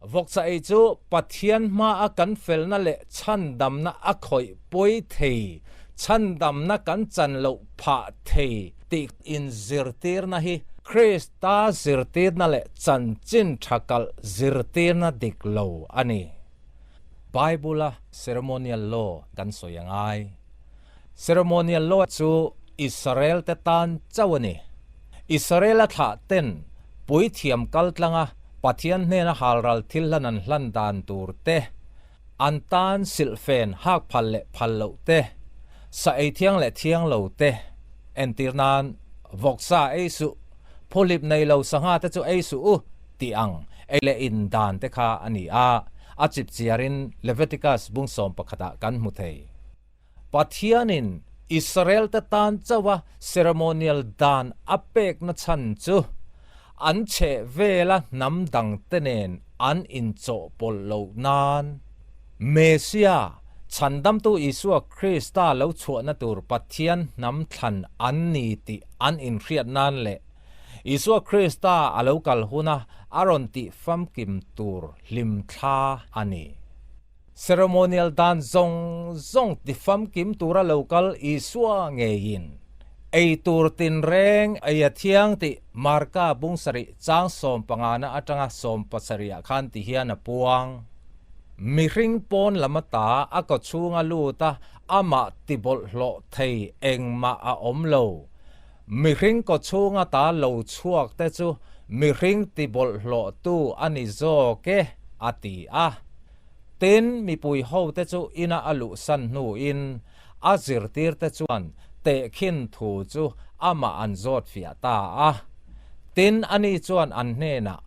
Vawksa ei chu Pathian hmaa kan felna leh chhandamna a khawih pawi thei, chhandamna kan chan loh phah thei tih inzirtirna hi Krista zirtirna leh chanchin tha kalh zirtirna dik lo a ni. Bible-a ceremonial law kan sawi a ngai. Ceremonial law chu Israel-te tan chauh a ni. Israel-a thlah ten puithiam kaltlanga Pathian hnena halral thil hlan an hlan dan tur te, an tan silhfen hak phal leh phal loh te, sa ei thiang leh thiang lo te, entir nan vawksa ei suh, phuhlip nei lo sangha te chu ei suh u tih ang ei leh in dan te kha a ni a, a chipchiarin Leviticus bung sawm pakhatah kan hmu thei. Pathianin Israel-te tan chauha ceremonial dan a pekna chhan chu an chheh vela hnam dangte nen an inchawhpawlh loh nan Messia, Chhandamtu Isua Krista lo chhuahna tur Pathian hnam thlan an ni tih an inhriat nan leh Isua Krista a lo kal huna a rawn tih famkim tur hlimthla a ni. Ceremonial dan zawng zawng ti famkim tura lo kal Isua ngeiin ei tur tinreng ei a thiang tih Marka bung sarih chang sawmpangana atanga sawmpasarihah khan ti hian a puang. Mihring pawn lam ata a kaw chhunga lut a amah ti bawlhhlawh thei engmah a awm lo. Mihring kaw chhung ata lo chhuak te chu mihring ti bawlhhlawhtu a ni zawk e, a ti a. Tin, mipui hote chu ina a luhsan hnuin a zirtirte chuan tehkhin thu chu amah an zawt fiah ta a. Tin, ani chuan an hnenah,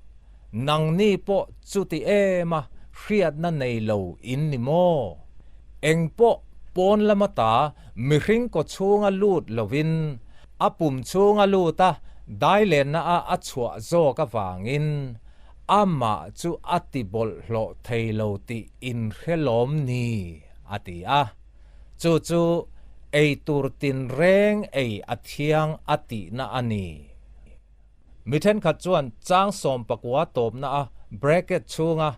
Nangni pawh chuti em a, hriatna nei lo in ni maw? Eng pawh pawn lama ta mihring kaw chhunga lut lovin a pum chhunga lut a dailenna a a chhuah zawk avangin Amah chu a ti bawlhhlawh thei lo tih inhre lawm ni? a ti a. Chu chu ei tur tinreng ei a thiang a tihna a ni. Mi thenkhat chuan chang sawmpakua tawpna a bracket chhunga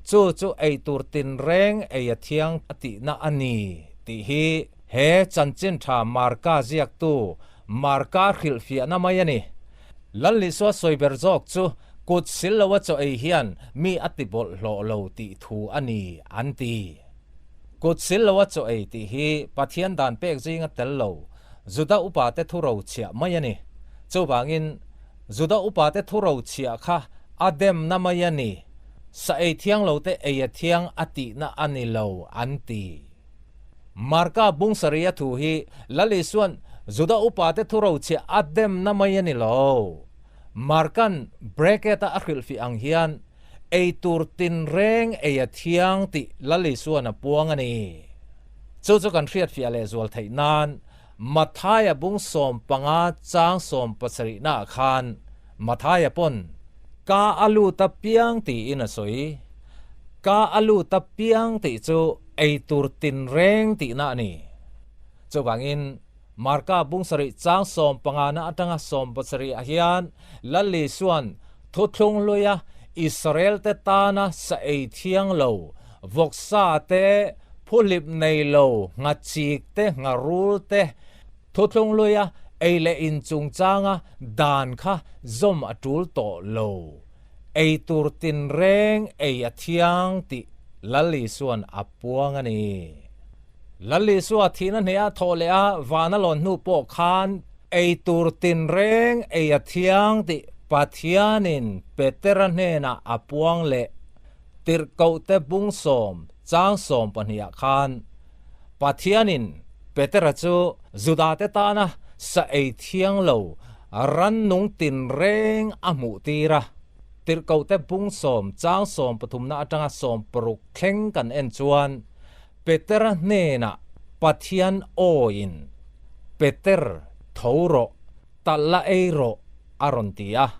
chu chu ei tur tinreng ei a thiang a tihna a ni tih hi he chanchin tha Marka ziaktu Marka hrilhfiahna mai a ni. Lallisua sawi ber zawk chu kut sil lo a chaw ei hian mi a ti bawlhhlawh lo tih thu a ni an ti. Kut sil lo a chaw ei tih hi Pathian dan pek zinga tel lo Juda upate thu ro chhiah mai a ni. Chuvangin Juda upate thu ro chhiah kha a demna mai a ni. Sa ei thiang lo te ei a thiang a tihna a ni lo an ti. Marka bung sarih a thu hi Lal Isua'n Juda upate thu rochhiah a demna mai a ni lo. Marka'n bracket-a a hrilhfih ang hian ei tur tinreng ei a thiang tih Lal Isua'n a puang a ni. Chu chu kan hriatfiah lehzual theih nan Mathaia bung 15 chang 70naah khan Mathaia pawn Ka a lut a piang tiin a sawi. Ka a lut a piang tih chu Ei tur tinreng tihna a ni. Chuvangin, Marka bung sarih chang 15na atanga 70 ah hian Lal Isua'n thuthlung hluia Israelte tana sa ei thiang lo, vawksa te, phuhlip nei lo, nghachik te, ngharul te, thuthlung hluia ei leh in chungchanga dan kha zawm a tul tawh lo. Ei tur tinreng ei a thiang tih Lal Isua'n a puang a ni. Lal Isua thihna hneha thawh leh a van a lawn hnu pawh khan ei tur tinreng ei a thiang tih Pathianin Petera hnenah a puang leh Tirhkohte bung sawm chang 12ah khan Pathianin Petera chu Judate tana sa ei thiang lo rannung tinreng a hmuh tir a. Tirhkohte bung sawm chang 13na atanga 16 thleng kan en chuan Petera hnenah Pathian awiin, Peter, tho rawh, talh la ei rawh, a rawn ti a.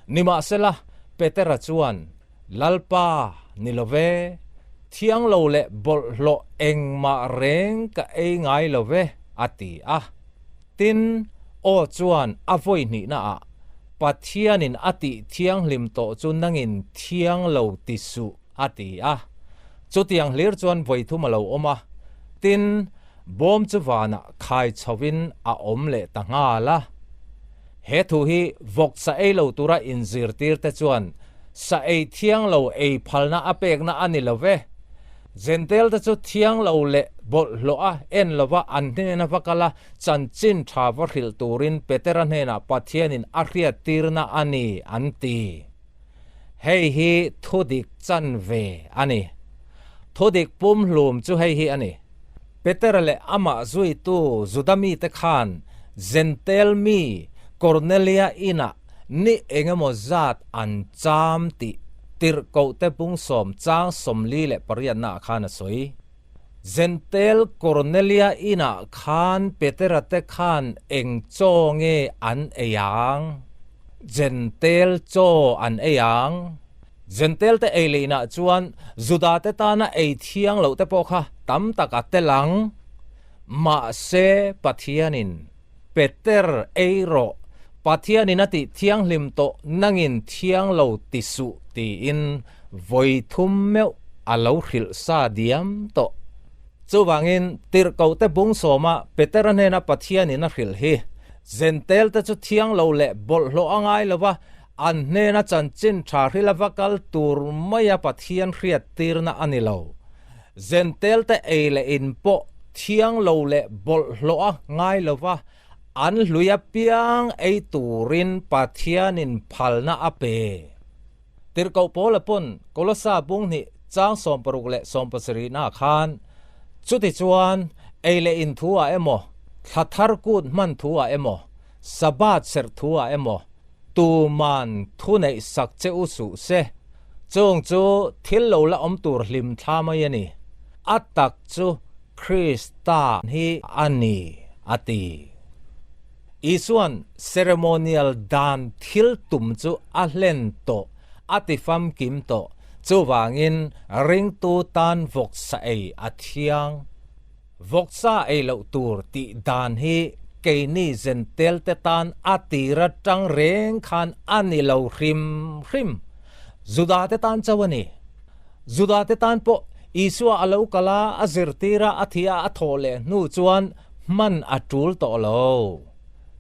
Nimahsela, Petera chuan, Lalpa, ni lo ve, thiang lo leh bawlhhlawh engmah reng ka ei ngai lo ve, a ti a. Tin, aw chuan a vawi hnihnaah, Pathianin a tih thianghlim tawh chu nangin thiang lo ti suh, a ti a. Chutiang hlir chuan vawithum a lo awm a, tin, bawm chu vanah khai chhovin a awm leh ta nghal a. He thu hi vawk sa ei lo tura inzirtir te chuan sa ei thiang lo ei phalna a pekna a ni lo ve. Zentel te chu thiang lo leh bawlhhlawh a en lova an hnena va kal a, chanchin tha va hrilh turin Petera hnenah Pathianin a hriattirna a ni an ti. Hei hi thudik chanve a ni. Thudik pumhlum chu hei hi a ni. Petera leh amah zuitu Juda mite khan Zentel mi Kornelia inah ni engemaw zat an cham tih Tirhkohte bungsawm chang 48naah khan a sawi. Zentel Kornelia inah khan Petera te khan eng chaw nge an ei ang? Zentel chaw an ei ang? Zentel te ei leh inah chuan Juda te tana ei thiang loh te pawh kha tam tak a tel ang. Mahse Pathianin Peter ei rawh, Pathianin a tih thianghlim tawh nangin thiang lo ti suh tiin vawi thum meuh a lo hrilh sa diam tawh. Chuvangin tirhkohte bung sawma Petera hnena Pathianin a hrilh hi Zentel te chu thiang lo leh bawlhhlawh a ngai lo va, an hnena chanchin tha hrila va kal tur maia Pathian hriattirna a ni lo. Zentel te ei leh in pawh thiang lo leh bawlhhlawh a ngai lo va, an hlui apiang ei turin Pathianin phalna a pe. Tirhkoh Paula pawn Kolosa bung hnih chang 60 leh 70 ah khan, Chutichuan, ei leh in thu ah emaw, thla thar kut hman thu ah emaw, Sabbath serh thu ah emaw, tuman thu neih sak che u suh se. Chung chu thil lo la awm tur hlim thla mai a ni. A tak chu Krista hi a ni, a ti. Isua'n ceremonial dan thil tum chu a hlen tawh, a ti famkim tawh. Chuvangin ringtu tan vawksa ei a thiang. Vawksa ei loh tur tih dan hi keini zentel te tan a tir atang reng khan a ni lo hrim hrim. Juda te tan chauh a ni. Juda te tan pawh Isua a lo kal a, a zirtir a, a thi a, a thawh leh hnu chuan hman a tul tawh lo.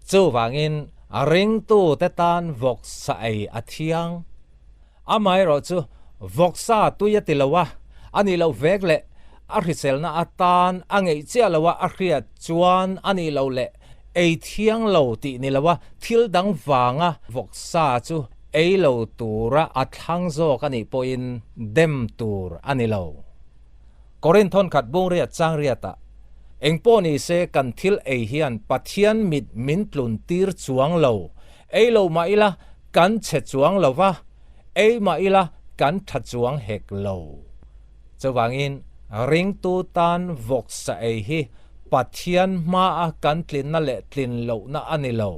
Chuvangin ringtu te tan vawksa ei a thiang. Amaherawh chu vawksa tui a ti lo a, a nih loh vek leh a hriselna atan a ngeih chiah lo a a hriat chuan a nih loh leh ei thiang lo tih ni lo a thil dang vanga vawksa chu ei lo tura a thlang zawk a nih pawhin dem tur a ni lo. Korinth thawnkhat bungriat changriatah, Engpawh ni se kan thil ei hian Pathian mit min tlun tir chuang lo, ei lo mah ila kan chhe chuang lo va, ei mah ila kan tha chuang hek lo. Chuvangin ringtu tan vawksa ei hi Pathian hmaa kan tlinna leh tlin lohna a ni lo.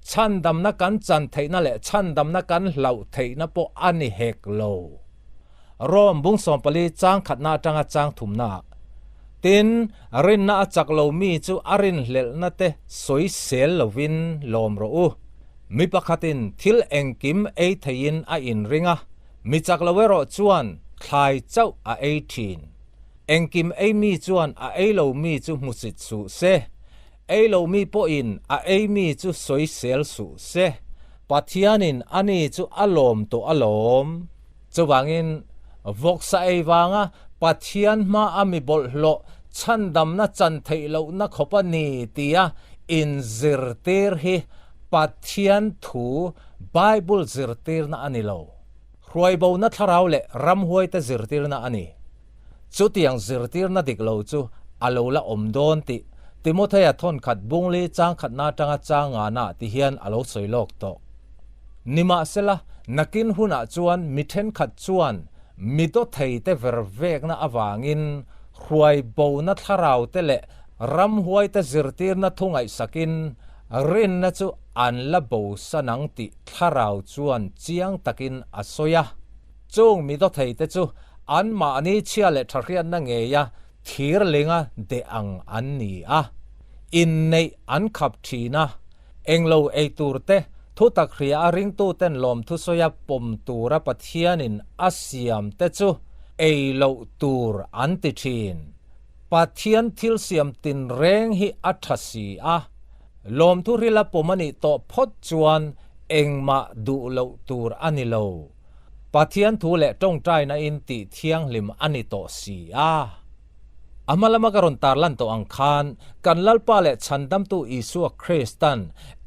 Chhandamna kan chan theihna leh chhandamna kan hlauh theihna pawh a ni hek lo. Rom bung 14 chang khatna atanga chang thumnaah, Tin, rinna a chak lo mi chu a rinhlelhna te sawi sel lovin lawm rawh u. Mi pakhatin thil engkim ei theiin a inring a, mi chak lo erawh chuan thlai chauh a ei thin. Engkim ei mi chuan a ei lo mi chu hmusit suh se. Ei lo mi pawhin a ei mi chu sawi sel suh se. Pathianin ani chu a lawm tawh alawm. Chuvangin, vawksa ei vanga Pathian hma a mi bawlhhlawh chhandamna chan theih lohna khawp a ni tia inzirtir hi Pathian thu Bible zirtirna a ni lo. Hruaibona thlarau leh ramhuaite zirtirna a ni. Chutiang zirtirna dik lo chu a lo la awm dawn tih Timothea thawnkhat bungli changkhatna atanga chang ngana ti hian a lo sawi lawk tawh. Nimahsela, nakin hunah chuan mi thenkhat chuan mi dawthei te ver vekna avangin hruai bona thlarau te leh ramhuai te zirtirna thu ngaihsakin rinna chu an la bo san ang tih thlarau chuan chiang takin a sawi a. Chung mi dawthei te chu anmahni chhia leh tha hriatna ngeia thirlinga deh ang an ni a, inneih an khap thin a, englo ei tur te. Thutak hria a ringtuten lawmthu sawia pawm tura Pathianin a siam te chu ei loh tur an ti thin. Pathian thil siam tinreng hi a tha si a, lawmthu rila pawm a nih tawh phawt chuan engmah duh loh tur a ni lo. Pathian thu leh tawngtaina in tih thianghlim a ni tawh si a. A hma lama ka rawn tarlan tawh ang khan, kan Lalpa leh Chhandamtu Isua Kristan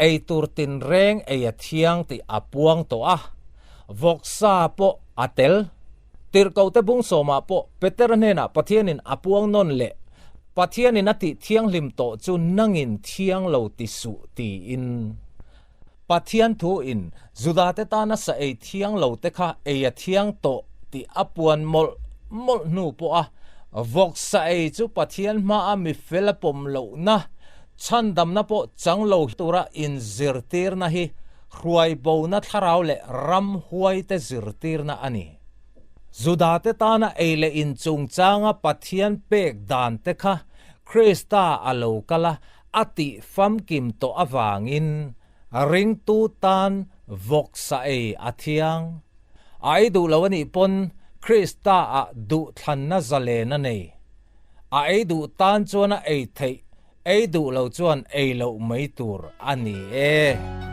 ei tur tinreng ei a thiang tih a puang tawh a, vawksa pawh a tel. Tirhkohte bung sawmah pawh Petera hnenah Pathianin a puang nawn leh, Pathianin a tih thianghlim tawh chu nangin thiang lo ti suh tiin. Pathian thuin Judate tana sa ei thiang lo te kha ei a thiang tawh tih a puan mawlh mawlh hnu pawha vawk sa ei chu Pathian hmaa mi fel a pawm lohna, chhandamna pawh chang lo tura inzirtirna hi hruaibona thlarau leh ramhuaite zirtirna a ni. Judate tana ei leh in chungchanga Pathian pek dan te kha Krista a lo kal a, A tih famkim tawh avangin ringtu tan vawksa ei a thiang. A ei duh lo a nih pawn Krista ah duhthlanna zalen a nei. A ei duh tan chuan a ei theih, ei duh lo chuan ei loh mai tur a ni e.